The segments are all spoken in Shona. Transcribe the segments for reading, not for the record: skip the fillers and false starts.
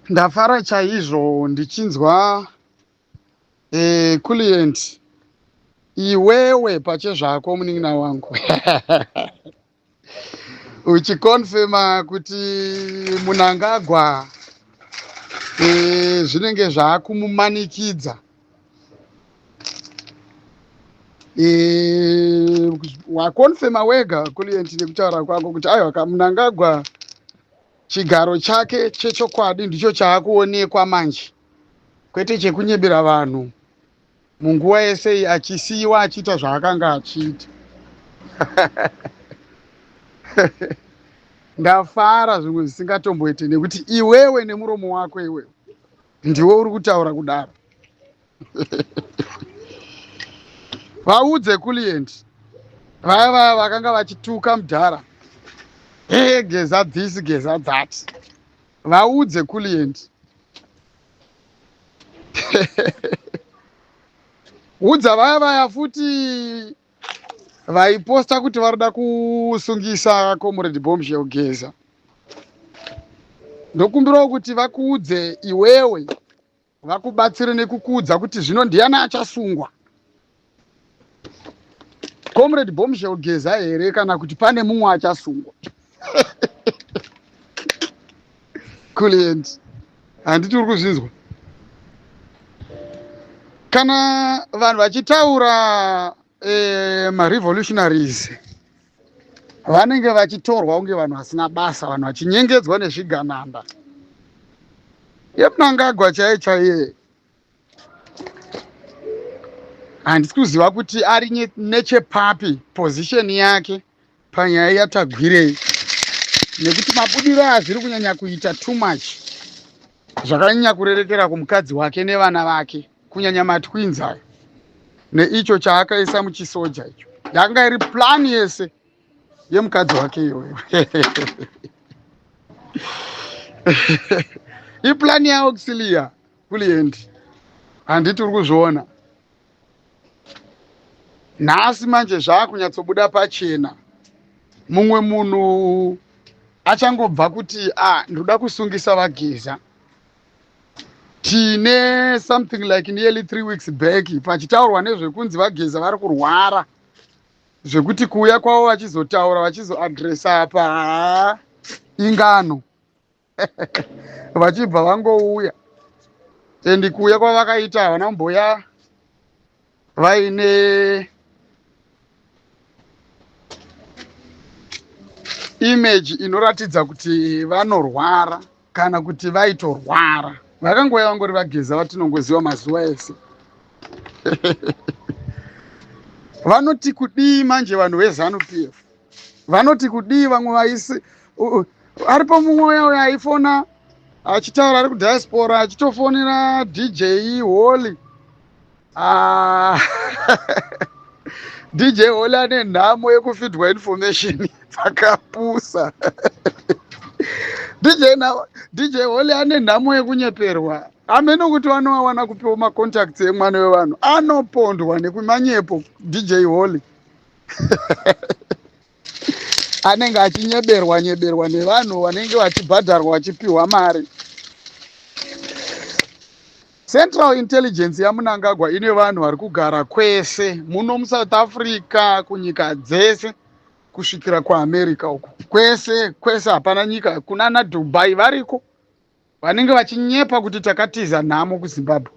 Ndafara chaizvo ndichinzwa eh, client iwewe pachezvako munin'ina wangu uchikonfema kuti Munangagwa e, zvinenge zvakumumanikidza e, wakonfema wega client nekutaura kwako kuti aiwa kaMunangagwa chigaro chake chechokwadi ndicho chaakuonekwa manje kwete chekunyebera vanhu munguva yese iyi achisiyiwa achiita zvaakanga achiita. Ndafara zvimwe zvisingatomboite nekuti iwewe nemuromo wako iwewe ndiwe uri kutaura kudaro. Vaudze Kulient vaya vaya vakanga vachituka mudhara, hee geza this geza that, vaudze Kulient udza vaya vaya futi vaiposta kuti varikuda kusungisa Comrade Bombshell Geza. Ndokumbirawo kuti vakuudze iwewe, vakubatsire nekukuudza kuti zvino ndiani achasungwa, Comrade Bombshell Geza here kana kuti pane mumwe achasungwa. Kulient, handiti uri kuzvinzwa? Kana vanhu vachitaura marevolutionaries vanenge vachitorwa kunge vanhu vasina basa, vanhu vachinyengedzwa nezvigananda. YeMnangagwa chaiye chaiye handisi kuziva kuti ari nechepapi position yake panyaya yaTagwirei, nekuti mabudiro azviri kunyanya kuita too much zvakanyanya kurerekera kumukadzi wake nevana vake, kunyanya matwins ayo neicho chaakaisa muchisoja icho. Yanga iri plan yese yemukadzi wake iyoyo, iplani yaAuxilia Kulient, handiti uri kuzviona nhasi manje zvaakunyatsobuda pachena. Mumwe munhu achangobva kuti a ah, ndoda kusungisa vaGeza, tine something like nearly 3 weeks back pachitaurwa nezvekunzi vaGeza vari kurwara zvekuti kuuya kwavo vachizotaura vachizoadresa apa haa ingano, vachibva vangouya. And kuuya kwavakaita havana kumboya vaine image inoratidza kuti vanorwara kana kuti vaitorwara. Vakangouya vangori vaGeza vatinongoziva mazuva ese. Vanoti kudii manje vanhu veZANU PF? Vanoti kudii vamwe vaisi aripo? Mumwe uya uyo aifona achitaura ari kudiaspora achitofonera DJ Holly. Ah, DJ Holly ane nhamo yekufidwa information dzakapusa. DJ, na, DJ Holly ane nhamo yekunyeperwa amene kuti vanovawana kupiwa macontacts emwana wevanhu, anopondwa nekumanyepo. DJ Holly anenge achinyeberwa nyeberwa nevanhu vanenge vachibhadharwa, vachipiwa mari. Central Intelligence yaMunangagwa ine vanhu vari kugara kwese muno muSouth Africa, kunyika dzese kusvikira kuAmerica uko, kwese kwese, hapana nyika, kunana Dubai variko, vanenge vachinyepa kuti takatiza nhamo kuZimbabwe,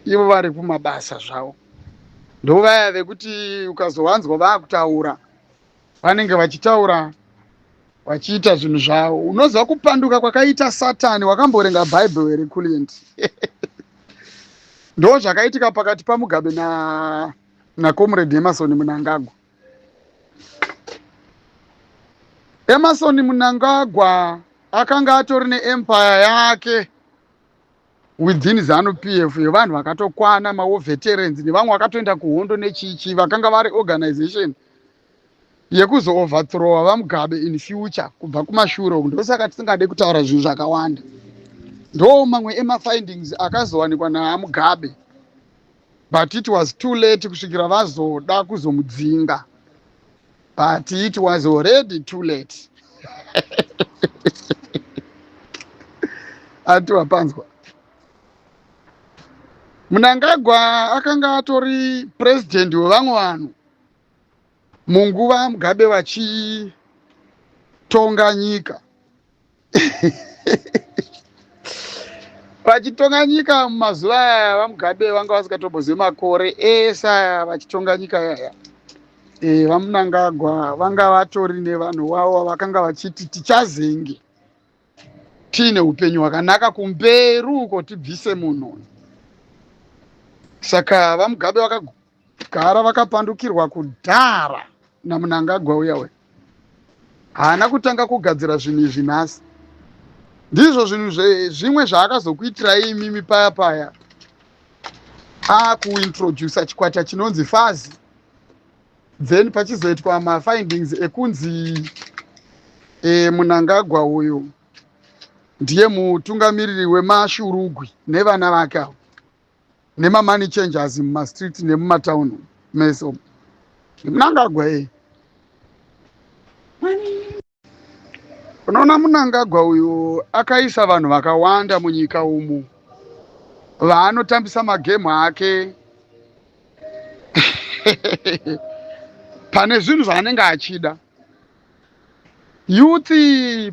ivo vari kumabasa zvavo. Ndo vaya vekuti ukazowanzwa vaakutaura, vanenge vachitaura vachiita zvinhu zvavo. Unoziva kupanduka kwakaita Satani? Wakamboverenga Bhaibheri here, Kulient? Ndo zvakaitika pakati paMugabe na naComrade Emerson Munangagwa. Emerson Munangagwa akanga atori neempire yake within ZANU PF yevanhu vakatokwana, mawar veterans nevamwe vakatoenda kuhondo nechichi, vakanga vari organization yekuzooverthrowa vaMugabe in future kubva kumashure uku. Ndosaka tisingade kutaura zvinhu zvakawanda. Ndo mamwe emafindings akazowanikwa naaMugabe, but it was too late kusvikira vazoda kuzomudzinga, but it was already too late. Ati wapanzwa. Mnangagwa akanga atori president wevamwe vanhu munguva Mugabe vachitonga nyika. Vachitonga nyika mumazuva aya vaMugabe vanga vasingatombozivi makore ese aya vachitonga nyika yaya. E, vaMnangagwa vanga vatori nevanhu vavo vakanga vachiti tichazenge tiine upenyu hwakanaka kumberi uko tibvise munhu. Saka vaMugabe vakagara vakapandukirwa kudhara naMnangagwa uya uya. Haana kutanga kugadzira zvinhu izvi nhasi. Ndizvo zvinhu zvimwe zvaakazokuitirai imimi paya paya akuintrodusa chikwata chinonzi fazi, then pachizoitwa mafindings ekunzi Mnangagwa uyu ndiye mutungamiriri wemashurugwi nevana vake avo nemamoney changers mumastreet nemumatown mese umu. Mnangagwa iye. Unoona Mnangagwa uyu akaisa vanhu vakawanda munyika umu vaanotambisa magemu ake pane zvinhu zvaanenge achida. Youth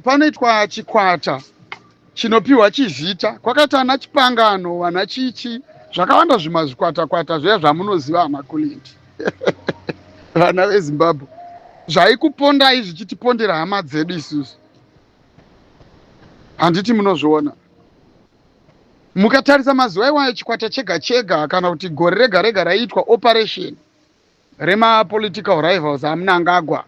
panoitwa chikwata chinopiwa chizita, kwakaita ana Chipangano, vana Chichi, zvakawanda zvimazvikwata-kwata zviya zvamunoziva amakulindi vana veZimbabwe, zvaikupondai zvichitipondera hama dzedu isusu. Handiti munozviona? Mukatarisa mazuva iwayo chikwata chega chega kana kuti gore rega rega raiitwa operation remapolitical rivals aMnangagwa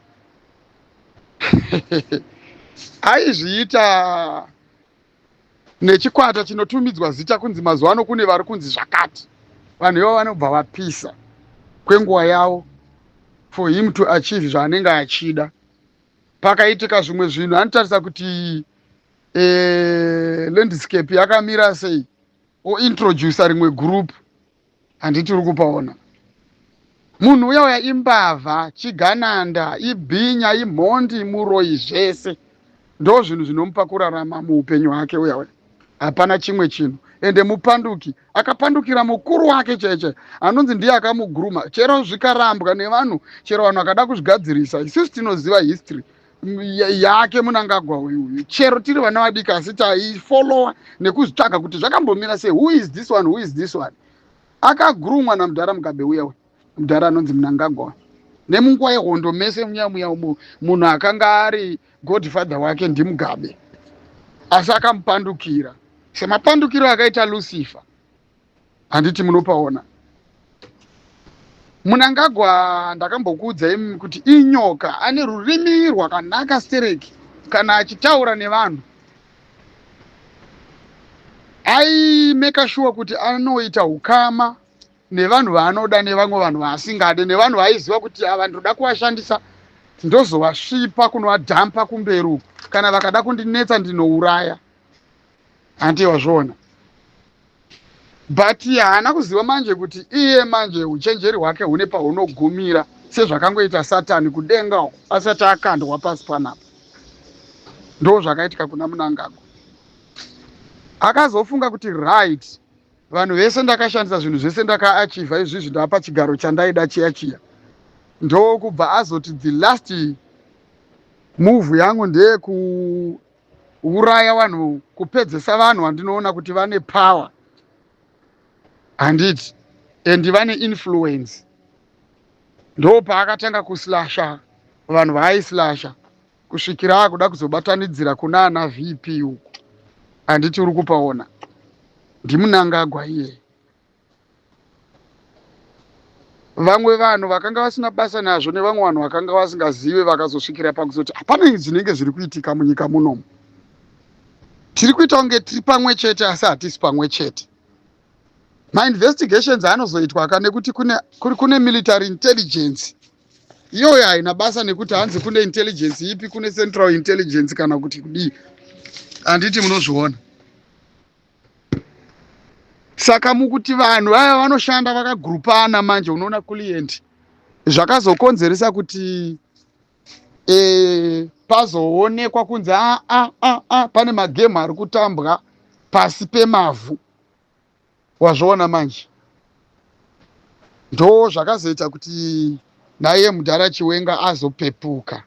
aizviita nechikwata chinotumidzwa zita kunzi mazuva ano kune vari kunzi zvakati. Vanhu ivavo vanobva vapisa kwenguva yavo for him to achieve zvaanenge achida. Pakaitika zvimwe zvinhu anotarisa kuti landscape yakamira sei, ointroducer rimwe group. Handiti uri kupaona munhu uya uya imbavha, chigananda, ibhinya, imhondi, muroyi, zvese ndo zvinhu zvinomupa kurarama muupenyu hwake uya uya. Hapana chimwe chinhu. Ende mupanduki, akapandukira mukuru wake chaiye anonzi ndiye akamuguruma. Chero zvikarambwa nevanhu, chero vanhu vakada kuzvigadzirisa, isusu tinoziva history yake Mnangagwa uyu. Chero tiri vana vadiki asi taifollowa nekuzvitsvaga kuti zvakambomira sei, who is this one, who is this one. Akagurumwa namudhara Mugabe uya uya, mudhara anonzi Mnangagwa. Nemunguva yehondo mese muya muya munhu akanga ari godfather wake ndiMugabe, asi akamupandukira semapandukiro akaita Lucifer. Handiti munopaona? Mnangagwa ndakambokuudzai kuti inyoka, ane rurimi rwakanaka stereki kana achitaura nevanhu. Aimeka sure kuti anoita ukama nevanhu vaanoda nevamwe vanhu vaasingade, nevanhu vaaiziva kuti ava ndoda kuvashandisa, ndozovasvipa kunovadhampa kumberi uku, kana vakada kundinetsa ndinouraya. Hanti wazviona? But haana kuziva manje kuti iye manje uchenjeri hwake hune pahunogumira, sezvakangoita Satani kudenga uko asati akandwa pasi panapa. Ndo zvakaitika kuna Mnangagwa. Akazofunga kuti right, vanhu vese ndakashandisa zvinhu zvese ndakaachivha izvizvi, ndapa chigaro chandaida chiya chiya. Ndokubva azoti the last move yangu ndeyekuuraya vanhu, kupedzesa vanhu vandinoona kuti vane power, handiti, and vane influence. Ndo paakatanga kuslasha vanhu vaaislasha kusvikira akuda kuzobatanidzira kuna ana VP uku. Handiti uri kupaona? NdiMnangagwa iye. Vamwe vanhu vakanga vasina basa nazvo nevamwe vanhu vakanga vasingazive vakazosvikira pakuzoti hapana zvinenge zviri kuitika munyika munomu, tiri kuita kunge tiri pamwe chete asi hatisi pamwe chete. Mainvestigations anozoitwa ka nekuti kune military intelligence iyoyo haina basa nekuti hanzi kune intelligence ipi, kune central intelligence kana kuti kudii. Handiti munozviona? Saka mukuti vanhu vaya vanoshanda vakagrupana manje, unoona client zvakazokonzeresa kuti pazoonekwa kunzi a a a a pane magemu ari kutambwa. pasi pemavhu. Wazviona manje? Ndo zvakazoita kuti naiye mudhara Chiwenga azopepuka.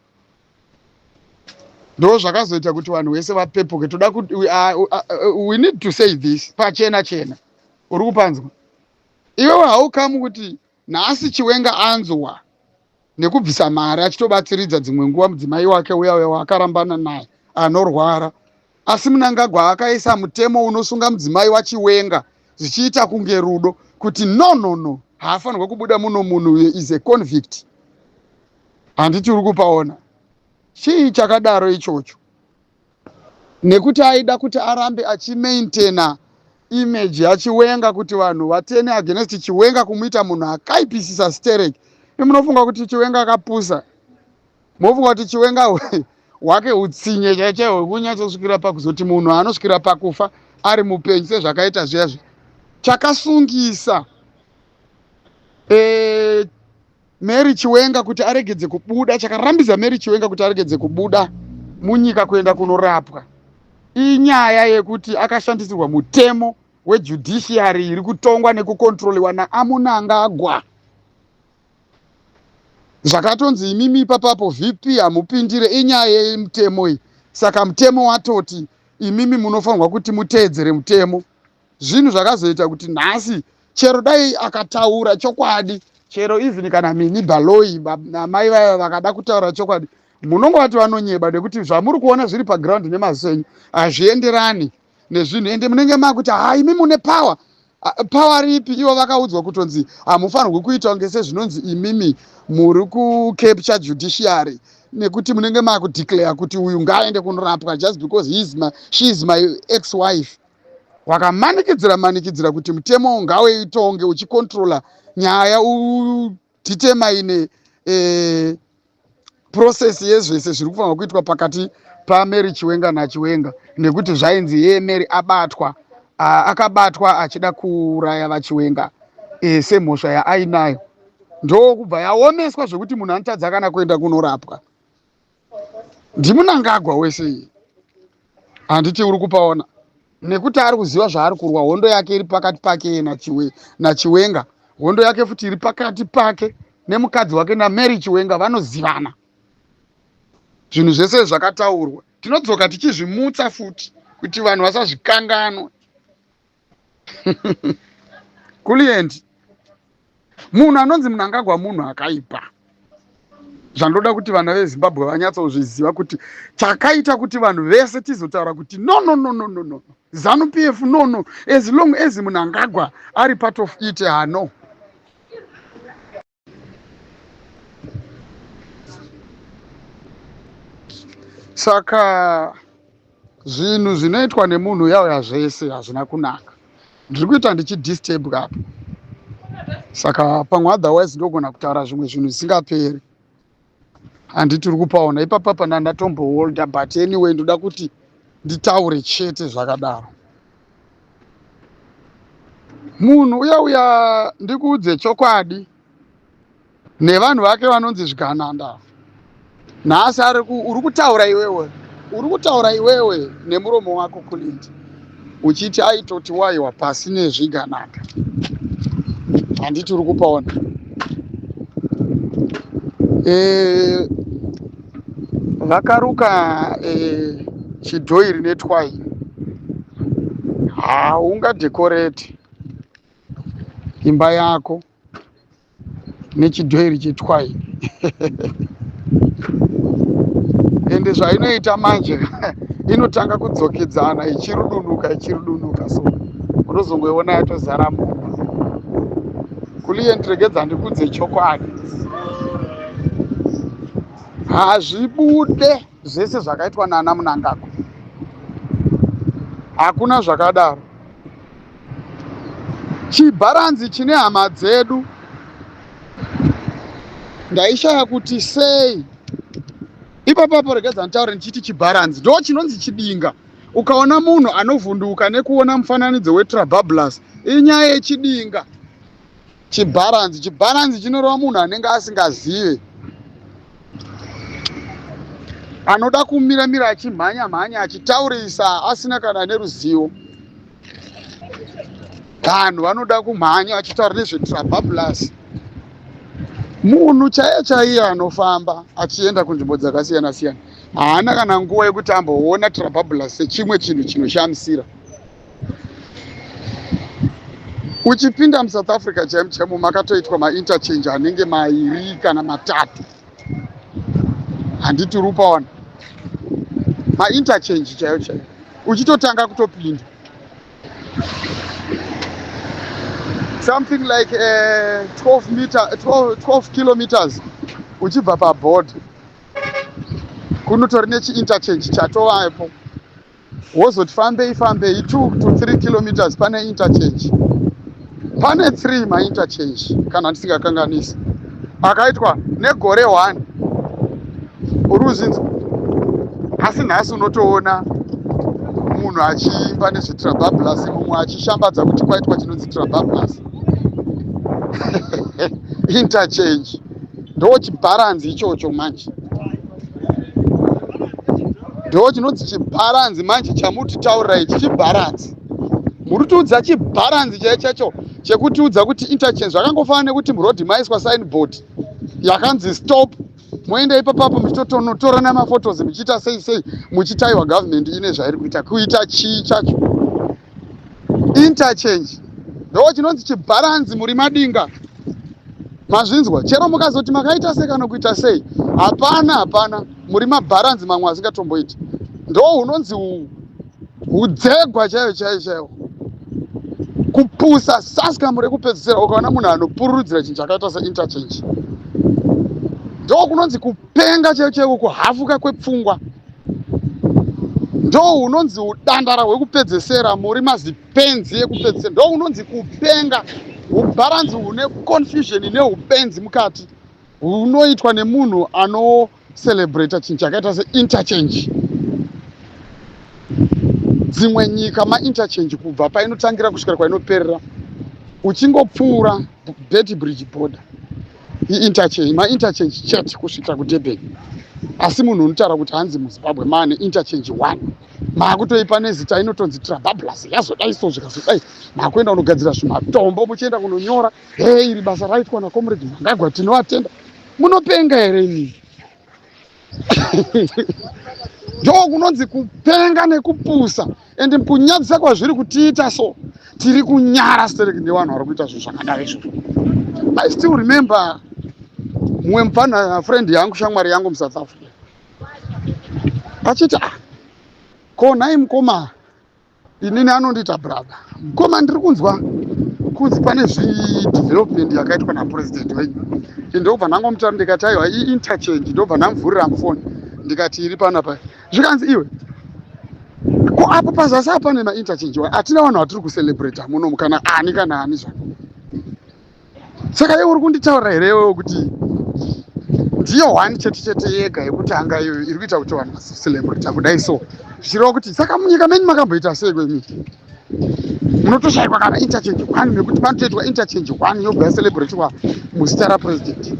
Ndo zvakazoita kuti vanhu vese vapepuke. Toda kuti we need to say this pachena chena. Uri kupanzwa? Iwewe haukamu kuti nhasi Chiwenga anzwa nekubvisa mari achitobatsiridza dzimwe nguva mudzimai wake uya uya waakarambana naye anorwara. Asi Mnangagwa akaisa mutemo unosunga mudzimai waChiwenga zvichiita kunge rudo kuti no no no haafanirwe kubuda muno, munhu uyo is a convict. Handiti uri kupaona? Chii chakadaro ichocho? Nekuti aida kuti arambe achimaintaina image yaChiwenga kuti vanhu vatene against Chiwenga kumuita munhu akaipisisa sterek. Munofunga kuti Chiwenga akapusa? Mofunga kuti Chiwenga hwake utsinye chaichaiwo hwekunyatsosvikira pakuzoti munhu anosvikira pakufa ari mupenyu sezvakaita zviya zviya. Chakasungisa Mary Chiwenga kuti aregedze kubuda, chakarambidza Mary Chiwenga kuti aregedze kubuda munyika kuenda kunorapwa inyaya yekuti akashandisirwa mutemo wejudiciary iri kutongwa nekukontroliwa naAmunangagwa. Zvakatonzi imimi ipapapo VP hamupindire, inyaya yemutemo iyi. Saka mutemo watoti imimi munofanirwa kuti muteedzere mutemo. Zvinhu zvakazoita kuti nhasi chero dai akataura chokwadi, chero even kana Mini Baloyi namai vaya vakada kutaura chokwadi, munongovati vanonyeba nekuti zvamuri kuona zviri paground nemaziso enyu hazvienderani nezvinhu. Ende munenge makuti ha imi mune power. Power ripi? Ivo vakaudzwa kutonzi hamufanirwi kuita kunge sezvinonzi imimi muri kucapture judiciary nekuti munenge makudeclare kuti uyu ngaaende kunorapwa just because she is my ex-wife. Wakamanikidzira manikidzira kuti mutemo ngauitonge uchikontrola nyaya, udetermine process yezvese zviri kufanirwa kuitwa pakati paMary Chiwenga naChiwenga, nekuti zvainzi ye Mary abatwa, akabatwa achida kuuraya vaChiwenga semhosva yaainayo, ndokubva yaomeswa zvekuti munhu anotadza kana kuenda kunorapwa. NdiMunangagwa wese iye, handiti uri kupaona? Nekuti ari kuziva zvaari kurwa, hondo yake iri pakati pake naChiwenga, hondo yake futi iri pakati pake nemukadzi wake naMary Chiwenga. Vanozivana zvinhu zvese zvakataurwa, tinodzoka tichizvimutsa futi kuti vanhu vasazvikanganwa. Kulient, munhu anonzi Mnangagwa munhu akaipa. Zvandoda kuti vana veZimbabwe vanyatsozviziva kuti chakaita kuti vanhu vese tizotaura kuti no no no no no no ZANU PF no no, as long as Mnangagwa ari part of it, hano. Saka zvinhu zvinoitwa nemunhu uyauya zvese hazvina kunaka. Ndiri kuita ndichidisturb apa, saka pamwe otherwise ndogona kutaura zvimwe zvinhu zvisingaperi. Handiti uri kupaona ipapa pana ndatomboholda, but anyway ndoda kuti nditaure chete zvakadaro. Munhu uya uya, ndikuudze chokwadi, nevanhu vake vanonzi zvigananda nhasi uri kutaura iwewe, uri kutaura iwewe nemuromo wako Kulindi, uchiti aitoti waiwa pasi nezvigananda. Handiti uri kupaona? Vakaruka chidhoiri netwai, haungadhekoreti imba yako nechidhoiri chetwai. Ende zvainoita manje, inotanga kudzokedzana ichirudunuka ichirudunuka, so unozongoiona yatozara mumba. Kulient, regedza ndikudze chokwadi, hazvibude zvese zvakaitwa nana Munangagwa, hakuna zvakadaro. Chibharanzi chine hama dzedu, ndaishaya kuti sei ipapapo. Regedza nditaure ndichiti chibharanzi ndo chinonzi chidinga. Ukaona munhu anovhunduka nekuona mufananidzo wetrabablas, inyaya yechidinga, chibharanzi. Chibharanzi chinoreva munhu anenge asingazive, anoda kumira mira achimhanya mhanya achitaurisa asina kana neruzivo. Vanhu vanoda kumhanya vachitaura nezvetrabablas. Munhu chaiye chaiye anofamba achienda kunzvimbo dzakasiyana siyana haana kana nguva yekuti amboona trabablas sechimwe chinhu chinoshamisira. Uchipinda muSouth Africa chaimo chaimo makatoitwa mainterchange anenge mairi kana matatu. Handiti uri kupaona mainterchange chaiyo chaiyo uchitotanga kutopinda something like 12 meter 12 kilometers uchibva paborder kunotori nechiinterchange chatovapo. Wozoti fambei fambei 2 to 3 kilometers pane interchange. Pane 3 mainterchange kana ndisingakanganisi akaitwa negore 1. Uri kuzinzwa? Asi nhasi unotoona munhu achiimba nezvetrabablas, mumwe achishambadza kuti kwaitwa chinonzi trabablas interchange. Ndo chibharanzi ichocho manje, ndo chinonzi chibharanzi manje chamutitaurira ichi. Chibharanzi muri tiudza, chibharanzi chaicho chacho chekutiudza kuti interchange. Zvakangofanana nekuti murodhi maiswa signboard yakanzi "Stop", moenda ipapapo muchitotonotorana maphotos, muchiita sei sei, muchitaiwa government ine zvairi kuita. Kuita chii chacho? Interchange ndo chinonzi chibharanzi. Muri madinga, mazvinzwa? Chero mukazoti makaita sei kana kuita sei, hapana, hapana. Muri mabharanzi mamwe asingatomboiti. Ndo hunonzi udzegwa chaiyo chaiyo chaiyo, kupusa saskamu rekupedzisira. Ukaona munhu anopururudzira chinhu chakaita seinterchange, ndo kunonzi kupenga chaiyo chaiko, kuhafuka kwepfungwa. Ndo hunonzi udandara hwekupedzesera. Muri mazipenzi ekupedzesera. Ndo unonzi kupenga, ubharanzi hune confusion neupenzi mukati, hunoitwa nemunhu anocelebrata chinhu chakaita seinterchange. Dzimwe nyika mainterchange kubva painotangira kusvikira kwainoperera. Uchingopfuura Beitbridge border, iinterchange, mainterchange chete kusvikira kuDurban. Asi munhu unotaura kuti hanzi muZimbabwe maane interchange one, maakutoipa nezita inotonzi Trabablas, yazodai so, zvikazodai, maakuenda kunogadzira zvimatombo, muchienda kunonyora, "Hei, iri basa raitwa nacomrade Mnangagwa, tinovatenda." Munopenga here imi? Ndo kunonzi kupenga nekupusa. Ende kunyadzisa kwazviri kutiita so, tiri kunyara stereki nevanhu vari kuita zvinhu zvakadai izvozvo. I still remember mumwe mufana, friend yangu, shamwari yangu muSouth Africa, achiti, "Ah, ko nhai mukoma," inini anondiita brother, "mukoma, ndiri kunzwa kunzi pane zvidevelopment yakaitwa napurezidendi wenyu." Ndobva ndangomutaura ndikati, "Aiwa, iinterchange." Ndobva ndamuvhurira mufoni ndikati, "Iri panapa." Zvikanzi, "Iwe, ko apo pazasi apa mainterchange wa hatina vanhu vatiri kucelebrata munomu, kana ani kana ani zvako. Saka iwe uri kunditaurira here iwewe kuti ndiyo one chete chete yega yekutanga iyoyo iri kuita kuti vanhu vacelebrata kudai so?" Zvichireva kuti saka munyika menyu makamboita sei kwemi munotoshayikwa kana interchange one, nekuti panotoitwa interchange one yobva yacelebratwa muzita rapurezidendi?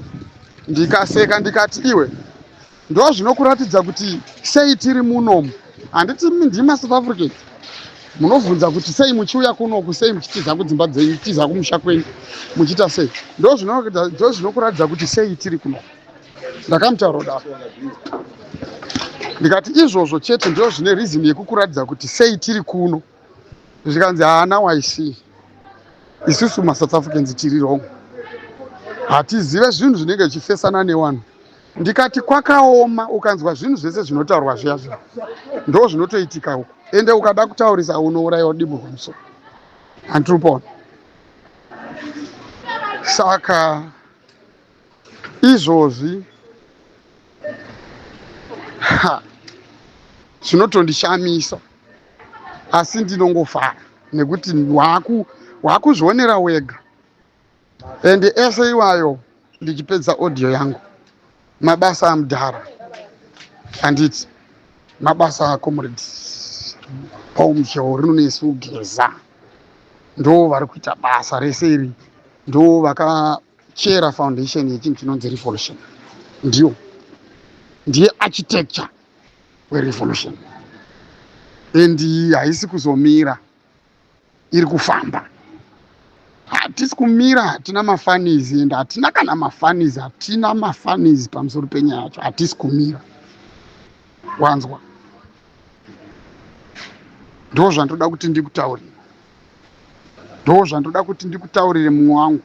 Ndikaseka ndikati, "Iwe, ndo zvinokuratidza kuti sei tiri munomu. Handiti ndima South Africans munovhunza kuti sei muchiuya kunoku, sei muchitiza kudzimba dzenyu, tiza kumusha kwenyu, muchiita sei? Ndo zvinokuratidza kuti sei tiri kunoku." Ndakamutaura kudaro ndikati, "Izvozvo chete ndo zvine reason yekukuratidza kuti sei tiri kuno." Zvikanzi, "Haana yc isusu maSouth Africans tiri wrong, hatizive zvinhu zvinenge zvichifesana nevanhu." Ndikati, "Kwakaoma. Ukanzwa zvinhu zvese zvinotaurwa zviya zviya, ndo zvinotoitika uko. Ende ukada kutaurisa unourayiwa, dimburwa musoro." Handiri kupona. Saka izvozvi zvinotondishamisa, asi ndinongofara nekuti wakuzvionera wega. Ende ese iwayo, ndichipedza audio yangu, mabasa amudhara, handiti mabasa acomrade Paul Mushauri nesu Geza, ndo vari kuita basa rese iri, ndo vakachera foundation yechinhu chinonzi revolution. Ndiyo ndiye architecture werevolution, and haisi kuzomira. Iri kufamba. Hatisi kumira, hatina mafunnies and hatina kana mafunnies, hatina mafunnies pamusoro penyaya yacho. Hatisi kumira, wanzwa? Ndo zvandoda kuti ndikutaurire, ndo zvandoda kuti ndikutaurire, mumwe wangu.